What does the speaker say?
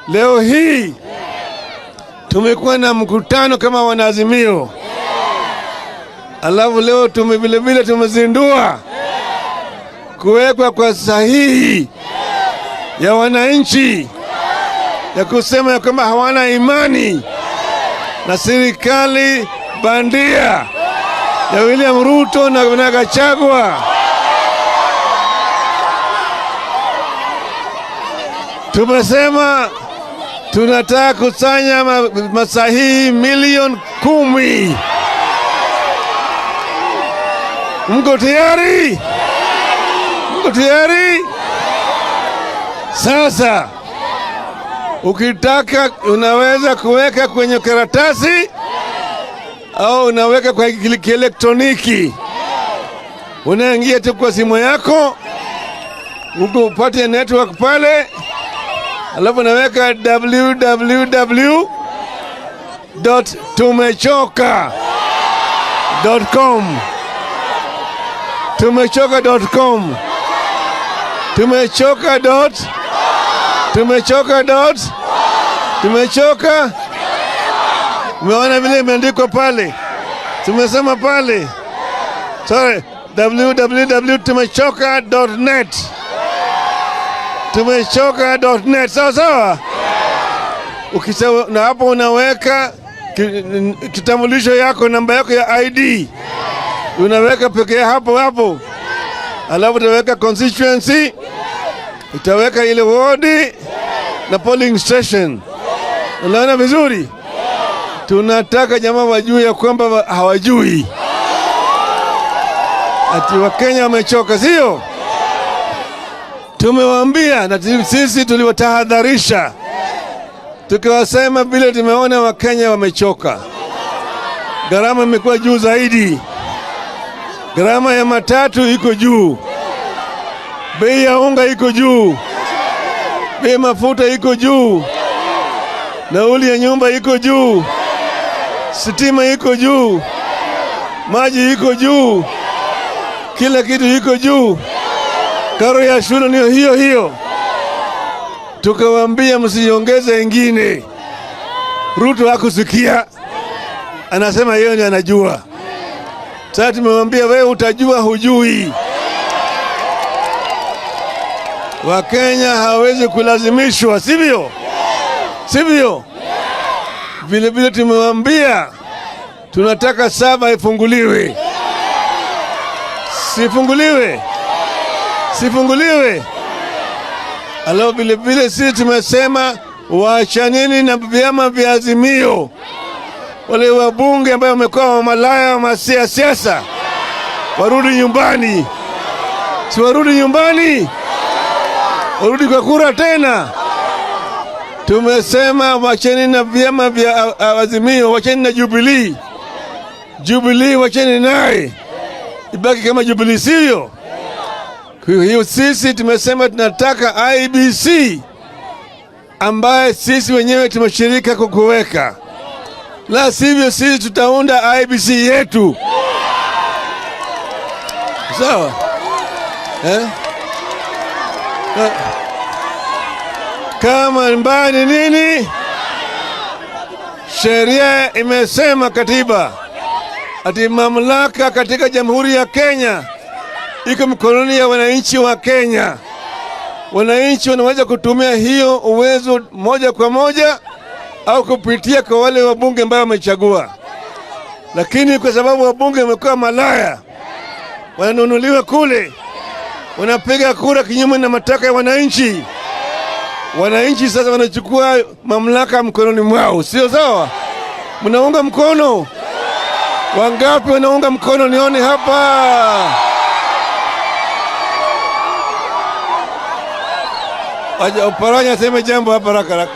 Leo hii tumekuwa na mkutano kama wanaazimio, alafu leo tume vile tumezindua kuwekwa kwa sahihi ya wananchi ya kusema ya kwamba hawana imani na serikali bandia ya William Ruto na Gachagua. Tumesema tunataka kusanya masahihi 10 milioni. Mko tayari? Mko tayari? Sasa ukitaka unaweza kuweka kwenye karatasi au unaweka kwa kielektroniki. Unaingia tu kwa simu yako huko upate network pale, alafu unaweka www.tumechoka.com, tumechoka.com, tumechoka dot, tumechoka dot, tumechoka. Umeona vile imeandikwa pale, tumesema pale, sorry, www.tumechoka.net, tumechoka.net, sawa sawa. Ukisema na hapo unaweka kitambulisho yako, namba yako ya ID unaweka pekee hapo hapo, alafu utaweka constituency, utaweka ile wodi na polling station. Unaona vizuri? Tunataka jamaa wajue ya kwamba hawajui ati Wakenya wamechoka, sio? Tumewaambia na sisi tuliwatahadharisha, tukiwasema vile tumeona Wakenya wamechoka, gharama imekuwa juu zaidi, gharama ya matatu iko juu, bei ya unga iko juu, bei ya mafuta iko juu, nauli ya nyumba iko juu, sitima iko juu, maji iko juu, kila kitu iko juu, karo ya shule ni hiyo hiyo. Tukawaambia msiongeze ingine. Ruto hakusikia, anasema yeye ndiye anajua. Sasa tumemwambia wewe utajua, hujui. Wakenya hawezi kulazimishwa, sivyo? Sivyo? Vile vile tumewambia tunataka server ifunguliwe, sifunguliwe, sifunguliwe. Alafu vile vile sisi tumesema waachaneni na vyama vya Azimio, wale wabunge ambao wamekuwa wamalaya wa siasa warudi nyumbani, si warudi nyumbani, warudi kwa kura tena. Tumesema wacheni na vyama vya Azimio, wacheni na Jubilee. Jubilee wacheni naye, ibaki kama Jubilee, sivyo? Kwa hiyo sisi tumesema tunataka IEBC ambaye sisi wenyewe tumeshirika kukuweka, la sivyo sisi tutaunda IEBC yetu, sawa eh? Kama mbaya ni nini? Sheria imesema, katiba, ati mamlaka katika Jamhuri ya Kenya iko mkononi ya wananchi wa Kenya. Wananchi wanaweza kutumia hiyo uwezo moja kwa moja au kupitia kwa wale wabunge ambao wamechagua, lakini kwa sababu wabunge wamekuwa malaya, wananunuliwa kule, wanapiga kura kinyume na matakwa ya wananchi. Wananchi sasa wanachukua mamlaka mkononi mwao, sio sawa? Mnaunga mkono? Wangapi wanaunga mkono? Nione hapa. Wacha Oparanya aseme jambo hapa haraka haraka.